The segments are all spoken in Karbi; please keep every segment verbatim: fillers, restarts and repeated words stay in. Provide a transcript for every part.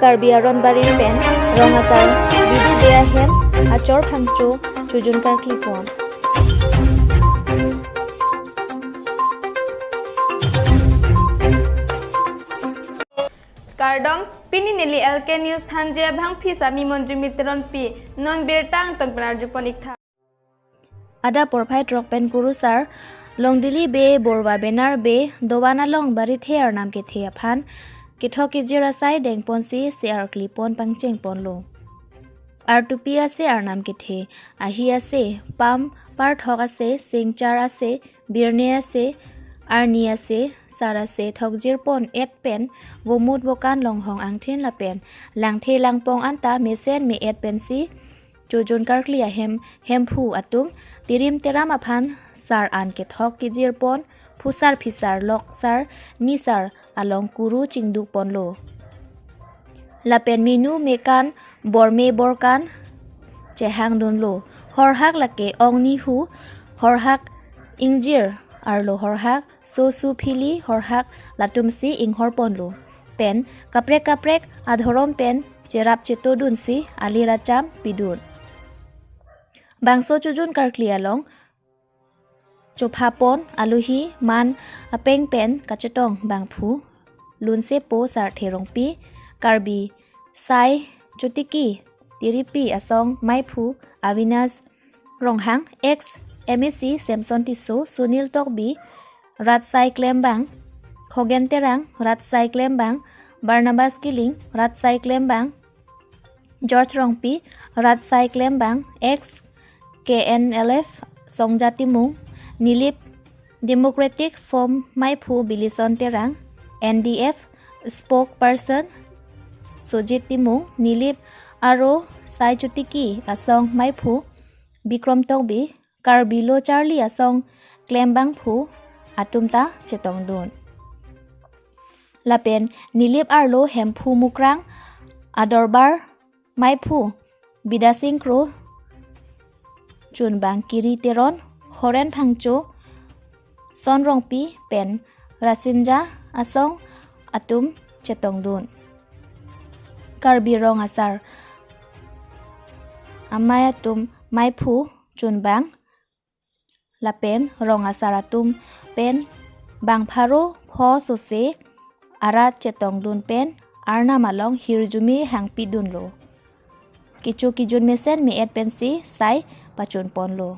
Karbi Aron Barim pen Rong Asar Bidu Bey ahem achor phangcho chojun karkli pon. Kardom, pini neli L K News thanji abangpi sami Monjumi Teronpi, non birta angton pen arju pon ik tha. Adap porphai throk pen kurusar, Longdili Bey, Borwa Benar Bey, dovan along barithe arnam kethe aphan kethok kejir asai dengponsi se arkli pon pangcheng ponlo. Artupi ase arnam kethe, ahi ase, pam, parthok ase, sengchar ase, birne ase, arni ase, sar ase, thokjir pon et pen, vomut vokan longhong angthin lapen langthe langpong anta mesen me-et pensi chojun karkli ahem hemphu atum tirim teram aphan sar an kethok kejir pon, phusar phisar loksar nisar along kuru chingduk ponlo. Lapen menu mekan, borme borkan chehang dunlo. Horhak lake ongni hu, horhak ingjir, arlo horhak, sosu phili horhak latumsi inghor ponlo. Pen kaprek kaprek adhorom pen cherap cheto dunsi alir acham pidun. Bangso chojun karkli along chopha pon aluhi man apeng pen kachetong bangphu Lunsepo Sarthe Rongpi, Karbi Sai Chotiki Tiripi asong maiphu Avinash Ronghang, ex M A C Samson Tisso, Sunil Tokbi, rat sai klembang, Khogen Terang, rat sai klembang, Barnabas Killing, rat sai klembang, George Rongpi, rat sai klembang, ex K N L F Songja Timung, Nilip Democratic Forum maiphu Bilison Terang, N D F spokesperson Sujit Timung, Nilip Aro Sai Chotiki asong maiphu Bikrom Tokbi, Karbi Lo Charli asong klembangphu atum ta chetong dun. Lapen Nilip arlo hemphu Mukrang adorbar maiphu Bidya Sing Kro, chunbang Kiri Teron, Horen Phangcho, Son Rongpi pen Rasinja asong atum chetong dun. Karbi Rong Asar amei atum maiphu chunbang lapen rong asar atum pen bang pharo pho sose arat chetong dun pen arnam along hirjume hangpi dunlo. Kecho kejun mesen me-et pensi sai pachun ponlo.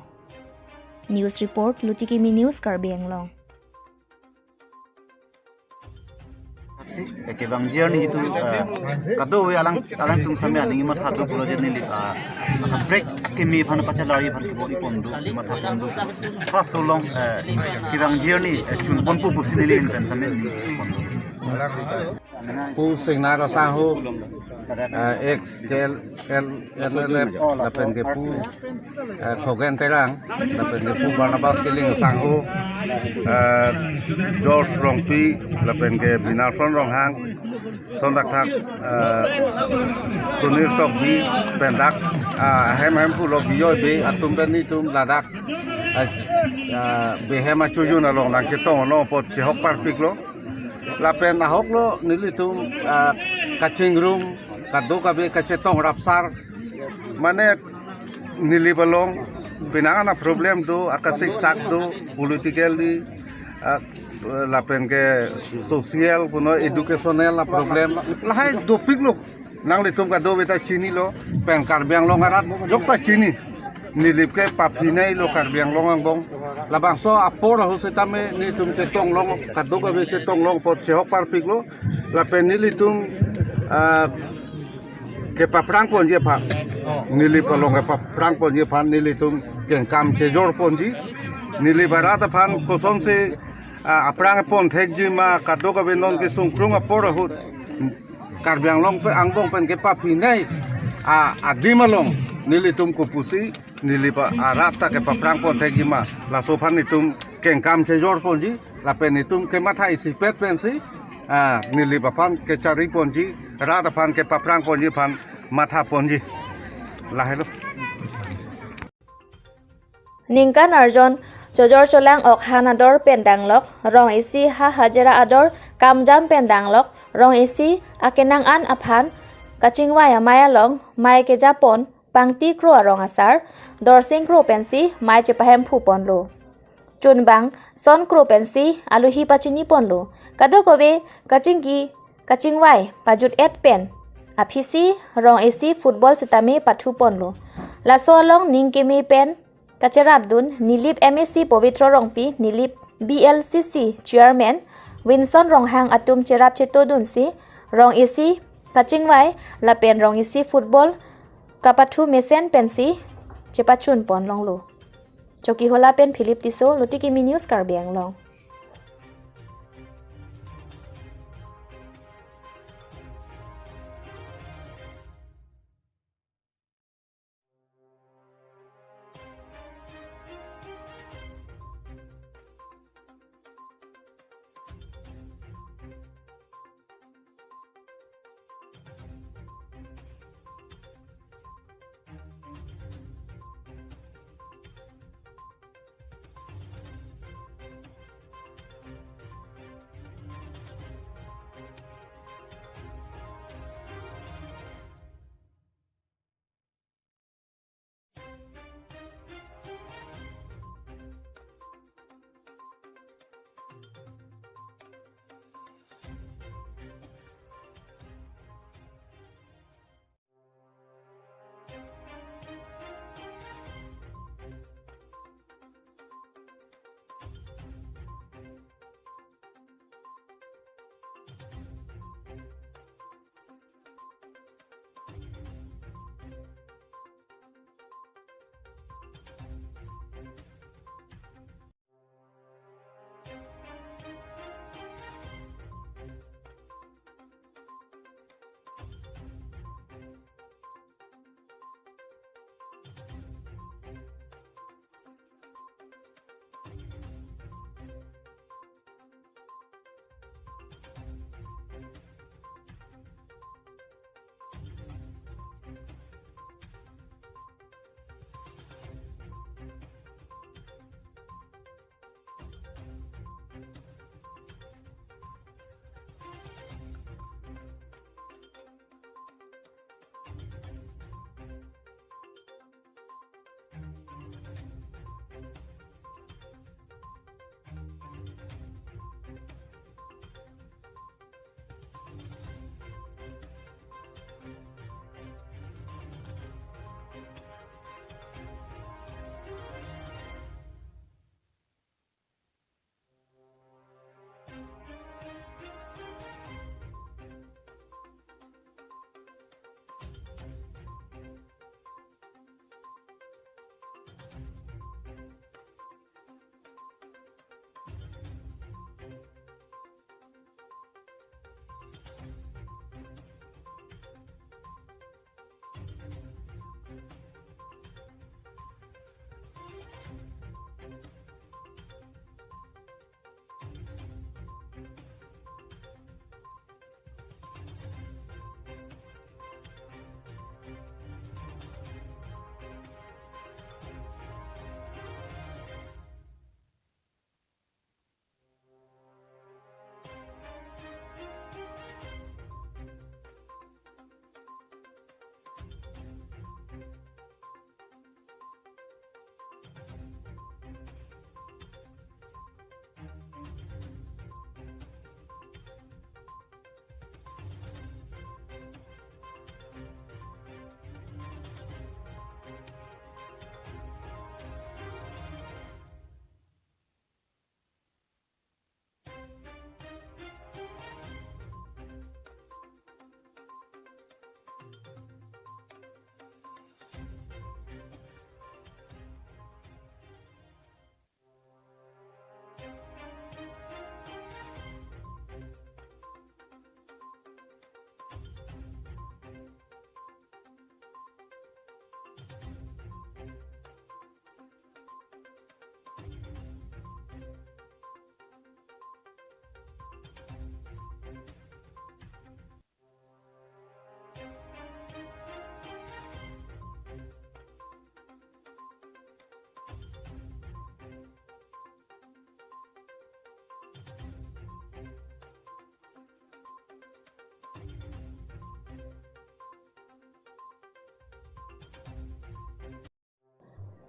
News report, Lutikimi News, Karbi Anglong. Si, eh, kevangji arni itum, eh, kadokave alang, alangtum same aning matha do pulo je neli, ah, kaprek keme aphan pachelari aphan kebor-i pon do, matha pon do. First along, eh, kevangji arni, eh, chun ponpo pusi neli pen same neli chun pon do. Pu Singnar asangho, eh, ex K L, L N L F, lapen ke pu, eh, Khogen Terang, lapen ke pu Barnabas Killing asangho, eh, George Rongpi, lapen ke Binarson Ronghang, son thakthak, eh, Sunil Tokbi, pen dak, ah, hem hem pulo biyo be, atum pen nelitum ladak, eh, eh, behem achojun along nangchetong no apot chehok parpiklo. Lapen ahoklo nelitum, ah, kachingrum, kadokave kachetong rapsar. Mane Nilip along penang an a-problem do, akasiksak do, politically, ah, lapen ke social, puno educational a-problem. Lahai dopiklo. Nanglitum kadokave ta chinilo, pen Karbi Anglong arat jok ta chini. Nilip ke paphinei lo Karbi Anglong angbong. Labangso apor ahut setame nelitum chetong long, kadokave chetong long apot chehok parpiklo. Lapen nelitum, ah, kepaphrang ponji aphan. Nilip along kepaphrang ponji aphan nelitum kengkam chejor ponji. Nilip arat aphan kosonsi, ah, aphrang pon thekji ma kadokave non kesungkrung apor ahut. Karbi Anglong pen angbong pen kepaphinei, ah, adim along nelitum kopusi, Nilip arat ta kepaphrang pon thekji ma, laso aphan nelitum kengkam chejor ponji, lapen nelitum kematha isipet pensi, ah, Nilip aphan kechari ponji, rat aphan kepaphrang ponji aphan matha ponji. Lahelo. Ningkan arjon chojor cholang ok han ador pen danglok, rong isi ha hajira ador kamjam pen danglok, rong isi akenang an aphan kachingvai amei along mei kejapon Pangti Kro arong asar Dorsing Kro pensi mei chepahemphu ponlo. Chunbang Son Kro pensi alohi pachini ponlo. Kadokave kachingki kachingvai pajut-et pen aphisi rong isi football sitame pathu ponlo. Laso along ning keme pen kacherapdun Nilip M A C Pavitra Rongpi, Nilip B L C C Chairman Winson Ronghang atum cherap chetodunsi rong isi kachingvai lapen rong isi football kapathu mesen pensi chepachun pon longlo. Chokihola pen Philip Tisso, Luti Kimi News, Karbi Anglong.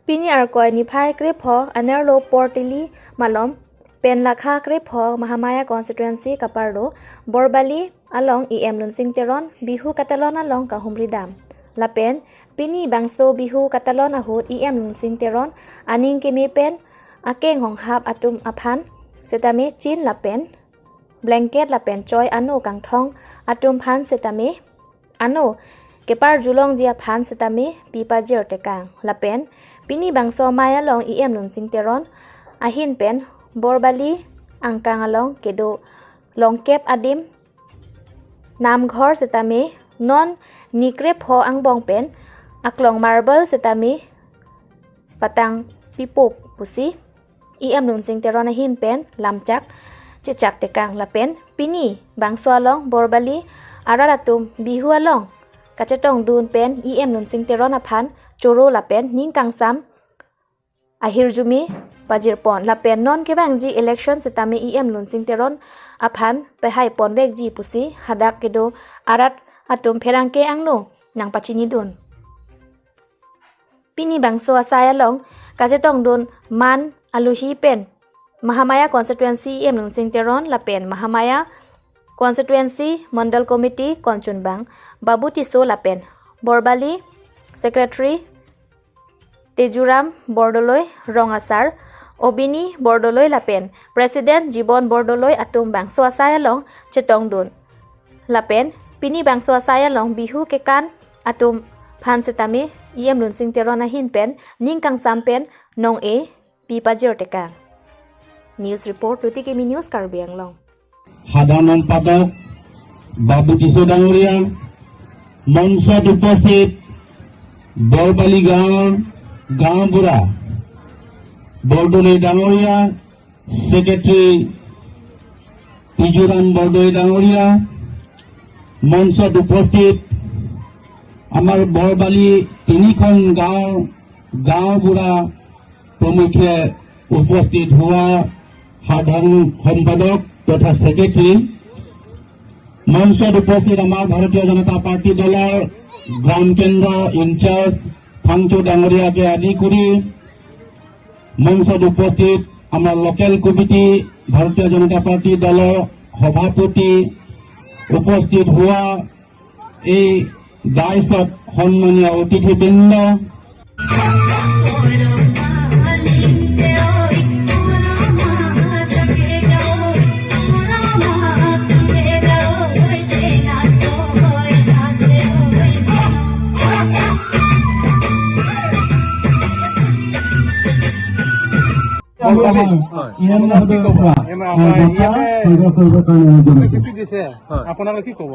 Pini Arkoi niphai krepho anerlo Portili malom pen lakha krepho Mahamaya constituency kaparlo Borbali along E M Lunsing Teron Bihu katalon along kahumri dam. Lapen pini bangso Bihu katalon ahut E M Lunsing Teron aning keme pen akeng honghap atum aphan setame chin lapen blanket lapen choi ano kangthong atum aphan setame ano keparjulongji aphan setame pi pajir tekang. Lapen pini bangso amei along E M Lunsing Teron ahin pen Borbali angkang along kedo longkep adim namghor setame non ni krepho angbong pen aklong marble setame patang pipo pusi E M Lunsing Teron ahin pen lamchak chechak tekang. Lapen pini bangso along Borbali arat atum Bihu along kachetongdun pen E M Lunsing Teron aphan choro lapen ning kangsam ahirjume pajirpon. Lapen non kevangji election setame E M Lunsing Teron aphan pehaiponvekji pusi hadak kedo arat atum pherangke angno nangpachinidun. Pini bangso asai along kachetongdun man aluhi pen Mahamaya constituency E M Lunsing Teron lapen Mahamaya constituency Mandal Committee konchunbang Babu Tisso lapen Borbali Secretary Tejuram Bordoloi, rong asar Obini Bordoloi lapen President Jibon Bordoloi atum bangso asai along chetongdun. Lapen pini bangso asai along Bihu kekan atum aphan setame E M Lunsing Teron ahin pen ning kangsam pen nong-e pi pajir tekang. News report, Luti Kimi News, Karbi Anglong. সাধাৰণ সম্পাদক বাবু টিছো ডাঙৰীয়া, মঞ্চত উপস্থিত বৰবালি গাঁৱৰ গাঁওবুঢ়া বৰদলৈ ডাঙৰীয়া, ছেক্ৰেটাৰী পিজুৰাম বৰদলৈ ডাঙৰীয়া, মঞ্চত উপস্থিত আমাৰ বৰবালি তিনিখন গাঁৱৰ গাঁওবুঢ়া প্ৰমুখ্যে উপস্থিত হোৱা সাধাৰণ সম্পাদক তথা ছেক্ৰেটাৰী, মঞ্চত উপস্থিত আমাৰ ভাৰতীয় জনতা পাৰ্টি দলৰ গ্ৰাম কেন্দ্ৰ ইনচাৰ্জ ফাংচু ডাঙৰীয়াকে আদি কৰি মঞ্চত উপস্থিত আমাৰ লোকেল কমিটি, ভাৰতীয় জনতা পাৰ্টি দলৰ সভাপতি, উপস্থিত হোৱা এই ডাইছত সন্মানীয় অতিথিবৃন্দ, আমাৰ ইয়াৰ মহোদয়ৰ পৰা, এম, আহ, আমাৰ বঁটা ইয়াতে সংগ্ৰহ কৰিবৰ কাৰণে অনুৰোধ জনাইছোঁ। কি দিছে? হয়। আপোনালোকে কি ক'ব?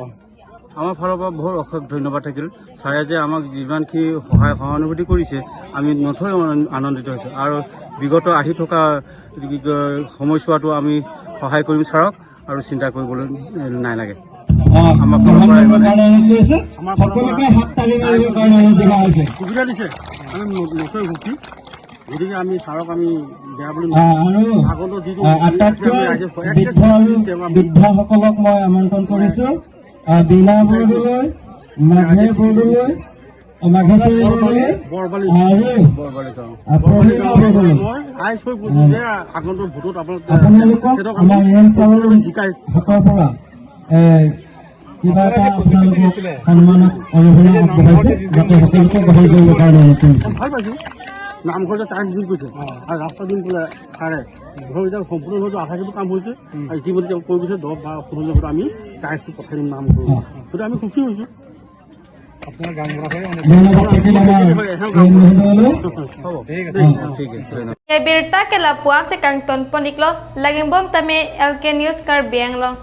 আমাৰ ফালৰ পৰা বহুত অশেষ ধন্যবাদ থাকিল। ছাৰে যে আমাক যিমানখিনি সহায় সহানুভূতি কৰিছে, আমি নথৈ আনন্দিত হৈছোঁ। আৰু বিগত আহি থকা সময়ছোৱাতো আমি সহায় কৰিম ছাৰক, আৰু চিন্তা কৰিবলৈ, এ, নাই লাগে। অ, আমাৰ ফালৰ পৰা মহান মানে কাৰণে অনুৰোধ কৰিছোঁ। আমাৰ ফালৰ পৰা সকলোকে হাত তালি মাৰিবৰ কাৰণে অনুৰোধ জনোৱা হৈছে। সুবিধা দিছে, আমি ন-, নথৈ সুখী। গতিকে আমি ছাৰক আমি বেয়া বুলি আহ, আৰু, আগলৈ যিটো আহ, আটাইতকৈ আমি ৰাইজে এক বৃদ্ধ আৰু তেওঁ আমি বৃদ্ধসকলক মই আমন্ত্ৰণ কৰিছোঁ। আহ, বীণা বৰদলৈ, মাঘে বৰদলৈ, অ, মাঘেশ্বৰী বৰদলৈ, বৰবালি, আৰু, বৰবালি গাঁও। আহ, বৰবালি প্ৰমীলা গাঁৱৰ বৰদলৈ। মই ৰাইজ হৈ কৈছোঁ যে আগন্তুক ভোটত আপোনালোকে আপোনালোকক তেখেতক আমি আমাৰ এম ছাৰৰ সকলোৱে জিকাই হাতৰ পৰা, এ, কিবা এটা আপোনালোকক সন্মান অৰিহণা আগবঢ়াইছে, যাতে সকলোকে গ্ৰহণ কৰিবৰ কাৰণে অনুৰোধ কৰিছোঁ। ভাল পাইছোঁ। নামঘৰ যে টাইলছ দিম কৈছে, অ। আৰু ৰাস্তা দিম বোলে ছাৰে। ঘৰ এতিয়া সম্পূৰ্ণ নহ'লেও আধা কিন্তু কাম হৈছে। উম। আৰু ইতিমধ্যে তেওঁ কৈ গৈছে, দহ বাৰ পোন্ধৰ দিনৰ ভিতৰত আমি টাইলছটো পঠাই দিম নামঘৰলৈ। অ। গতিকে আমি সুখী হৈছোঁ। আপোনাৰ গাঁওবুঢ়া হৈ মানে ধন্যবাদ থাকিল আমাৰ এই মহোদয়লৈ। হ'ব। ঠিক আছে। অ। ঠিক আছে, ধন্যবাদ। Birta ke lapu-an si kangtonpon-iklo, lagimbom tame L K News Karbi Anglong.